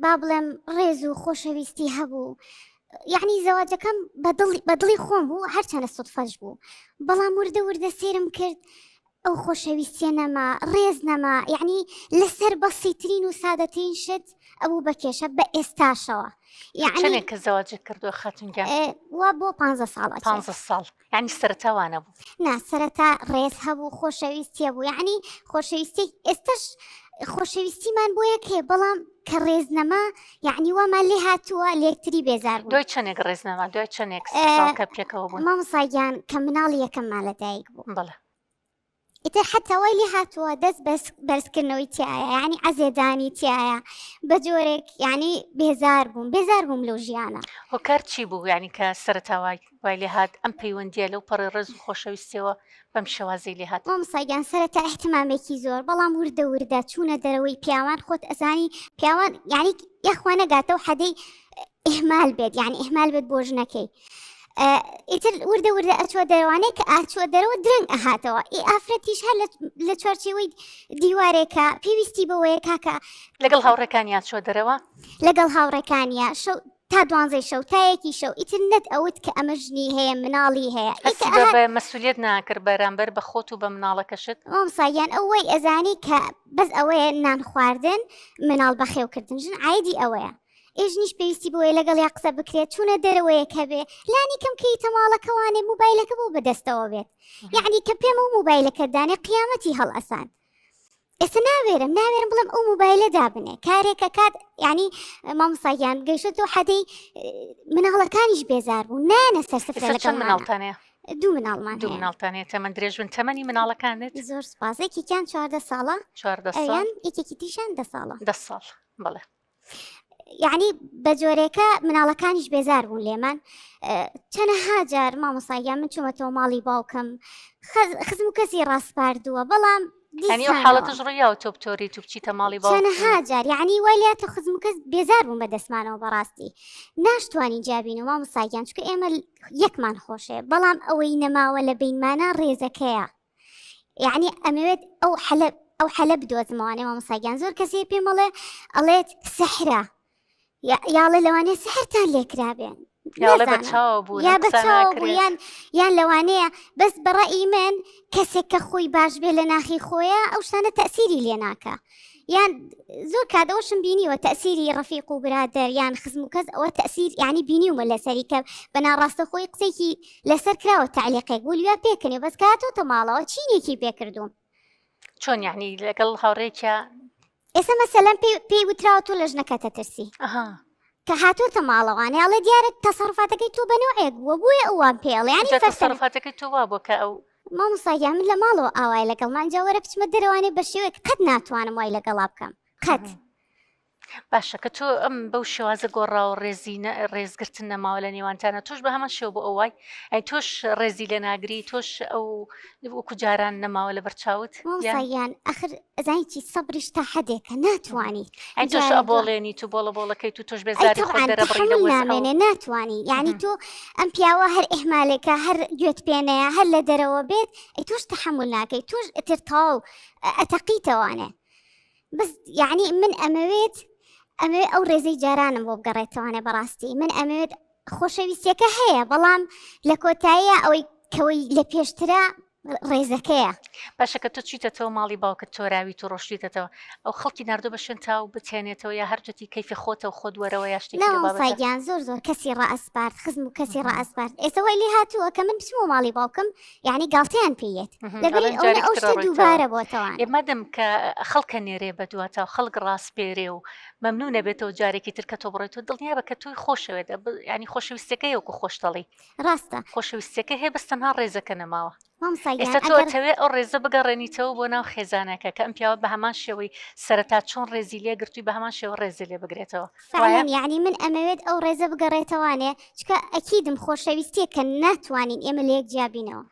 با بڵێم ڕێز و خۆشەویستی هەبوو یعنی زەواجەکەم بە دڵی خۆم بوو هەرچەنە سوتفەش بوو بەڵام وردە وردە سێرم کرد ئەو خۆشەویستیە نەما ڕێز نەما یعنی لەسەر بەسیترین و سادەترین شت ئەبوو بە کێشە بە ئێستاشەوە یعنی کە زەواجت کردووە خاتون گیان وا بۆ 15 ساڵ 15 ساڵ یعنی سەرەتا وانە بوو نا سەرەتا ڕێز هەبوو خۆشەویستیە بوو یعنی خۆشەویستی ئێستش خۆشەویستیمان بۆ یەک هەیە بەڵام کە ڕێز نەما یعنی وامان لێ هاتووە لێکتری بێزار بوو دوای چەندێک ڕێز نەما دوای چەندێک ساڵ کە پێکەوە بوون مامۆستا گیان کە مناڵی یەکەممان لەدایک بوو بەڵێ ئیتر حتا وای لێ هاتووە دەست بەس بەرزکردنەوەی تایە یعنی عەزێدانی تایە بە جۆرێک یعنی بێزار بووم بێزار بووم لەو ژیانە هۆکار چی بوو یعنی کە سەرەتا وای وای لێ هات ئەم پەیوەندیە لەو پەڕی ڕێز و خۆشەویستیەوە بەم شێوازەی لێ هات؟ مامۆستا گیان سەرەتا ئیهتمامێکی زۆر بەڵام وردە وردە چوونە دەرەوەی پیاوان خۆت ئەزانی پیاوان یعنی یاخوا نەگاتەو حەدەی ئیهمال بێت یعنی ئیهمال بێت بۆ ژنەکەی ئیتر وردە وردە ئەچوە دەرەوانەیە کە ئاچوە دەرەوە درەنگ ئەهاتەوە ئی ئافرەتیش هەر لە چوارچێوەی دیوارێکە پێویستی بەوەیە کاکە لەگەڵ هاوڕێکانیا چوە دەرەوە لەگەڵ هاوڕێکانیا شەو تا دوانزەی شەو تا یەکی شەو ئیتر نەت ئەوت کە ئەمە ژنی هەیە مناڵی هەیە هەستی بە بە مەسولیەت ناکرد بەرامبەر بە خۆت و بە مناڵەکەشت؟ مامۆستا گیان ئەو وەی ئەزانی کە بەس ئەوەیە نان خواردن مناڵ بەخێوکردن ژن عایدی ئەوەیە ئێ ژنیش پێویستی بەوەیە لەگەڵیا قسە بکرێت چوونە دەرەوەیەک هەبێ لانی کەم کە یتە ماڵەکەوانێ موبایلەکە بۆ بەدەستەوە بێت یعنی کە پێم ئەو موبایلەکە دانێ قیامەتی هەڵئەسان ئێستا ناوێرم ناوێرم بڵێم ئەو موبایلە دابنێ کارێکە کات یعنی مامۆستا گیان گەیشتەوە حەدەی مناڵەکانیش بێزار بوو نانە سەر سفرە ئێستا چەند لەگەڵمانە مناڵتان هەیە؟ دوو مناڵمان دوو هەیە مناڵتان هەیە تەمەن درێژ بن تەمەنی مناڵەکانت زۆر سپاس یەکێکیان 14 ساڵە 14 ساڵ ئەویان یەکێکی تریشان دە ساڵە دە ساڵ بەڵێ یعنی بە جۆرێکە مناڵەکانیش بێزار بوون لێمان چەنەها جار مامۆساگیان من چوومەتەوە ماڵی باوکم خزم و کەسی ڕاسپاردووە بەڵام یعنی ئەو حاڵەتەش ڕوویاوە تۆ بتۆریت و بچیتە ماڵی باوک چەنەها جار یعنی وای لاتە خزم و کەس بێزار بوون بە دەستمانەوە بەڕاستی ناشتوانین جیابین و مامۆساگیان چونکە ئێمە یەکمان خۆشێ بەڵام ئەوەی نەماوە لە بینمانە ڕێزەکەیە یعنی ئەمەوێت ئەو حەلە ئەو حەلە بدۆزمەوانێ مامۆستا گیان زۆر کەسێ پێم ئەڵێ ئەڵێت سەحرە یاڵێ لەوانەیە سەحرتان لێکرابێن یاڵێ بە چاو بوو یا بە چاو بوو یان یان لەوانەیە بەس بەڕئی من کەسێک کە خۆی باش بێ لە ناخی خۆیە ئەو شتانە تەسیری لێ ناکە یان زۆر کات ئەوەشم بینیوە تەسیری ڕەفیق و برادەر یان خزم و کەس ئەوە تەسیر یعنی بینیومە لەسەری کە بە ناڕاستە خۆی قسێکی لەسەر کراوە تعلیقێک بوو لویا پێکەنێ بەس کاتۆتە ماڵەوە چینێکی پێکردوم چۆن یعنی لەگەڵ هاوڕێکە ئێستا مەسەلەن پێی پێی وتراوە تۆ لە ژنەکەتە ترسی ئەها کە هاتۆتە ماڵەوانێ ئەڵێ دیارە تەسەڕفاتەکەی تۆ بە نەوعێک بووە بۆیە ئەوان پێ ئەڵێ یانی جا فەرسەنە تەسەڕفاتەکەی تۆ وا بووە کە ئەو مامۆستا گیان من لە ماڵەوە ئاوای لەگەڵمان جا وەرە بچمە دەرەوانێ بە شێوەیەک قەت ناتوانم وای لەگەڵا بکەم قەت باشە کە تۆ ئەم بەو شێوازە گۆڕاوە ڕێزی ڕێزگرتن نەماوە لە نێوانتانە تۆش بە هەمان شێوە بۆ ئەو وای ئەی تۆش ڕێزی لێ ناگری تۆش ئەو وەکو جاران نەماوە لە بەرچاوت مامۆستا گیان ئەخر ئەزانی چی سەبریش تا حەدێکە ناتوانی ئەی تۆش ئەبۆڵێنی تو بۆڵە بۆڵەکەی تو تۆش بێزاری خۆت دەرەبڕی لە وەزع نامێنێ ناتوانی یعنی تۆ ئەم پیاوە هەر ئیهمالێکە هەر گوێت پێنەیە هەر لە دەرەوە بێت ئەی تۆش تەحەمول ناکەی تۆش ئیتر تەواو ئەتەقیتەوانێ بەس یعنی من ئەمەوێت ئەمەوێت ئەو ڕێزەی جارانم بۆ بگەڕێتەوانێ بەڕاستی من ئەمەوێت خۆشەویستیەکە هەیە بەڵام لە کۆتاییە ئەوەی کەوەی لە پێشترە ڕێزەکەیە. باشە کە تۆ چویتەتەوە ماڵی باوکت تۆراویت و ڕۆشتویتەتەوە ئەو خەڵکی ناردوە بە شوێن تاو بتهێنێتەوە یا هەر تۆتی کەیفی خۆتە و خۆت وەرەوە یا شتێکی نا لەو مامۆستا بابەتە؟ گیان زۆر زۆر کەسی ڕائەسپارد خزم و کەسی ڕائەسپارد ئێستا وای لێ هاتووە کە من بچمەوە ماڵی باوکم یعنی گاڵتەیان پێ یەت لەبری ئەڵێن ئەونە جارێکی ئەو تر شتە ئەڕۆیتەوە دووبارە بۆتەوان. ئێ مادەم کە خەڵکە نێرێ بە دواتا و خەڵک ڕاسپێرێ و مەمنوون ئەبێتەوە جارێکی تر کە تۆ بڕۆیتەوە دڵنیابە کە تۆی خۆشەوێت یعنی خۆشەویستیەکەی وەکو خۆشت ئەڵێی ڕاستە. خۆشەویستیەکە هەیە بەس تەنها ڕێزەکە نەماوە. مامۆستا گیان ئێستا تۆ ئەگەر. ئەتەوێ ئەو ڕێزە بگەڕێنیتەوە بۆ ناو خێزانەکە کە ئەم پیاوە بە هەمان شێوەی سەرەتا چۆن ڕێزی لێ گرتووی بە هەمان شێوە ڕێزی لێ بگرێتەوە وایە؟ فعلا یەعنی من ئەمەوێت ئەو ڕێزە بگەڕێتەوانێ چونکە ئەکیدم خۆشەویستیە کە ناتوانین ئێمە لەیەک جیابینەوە.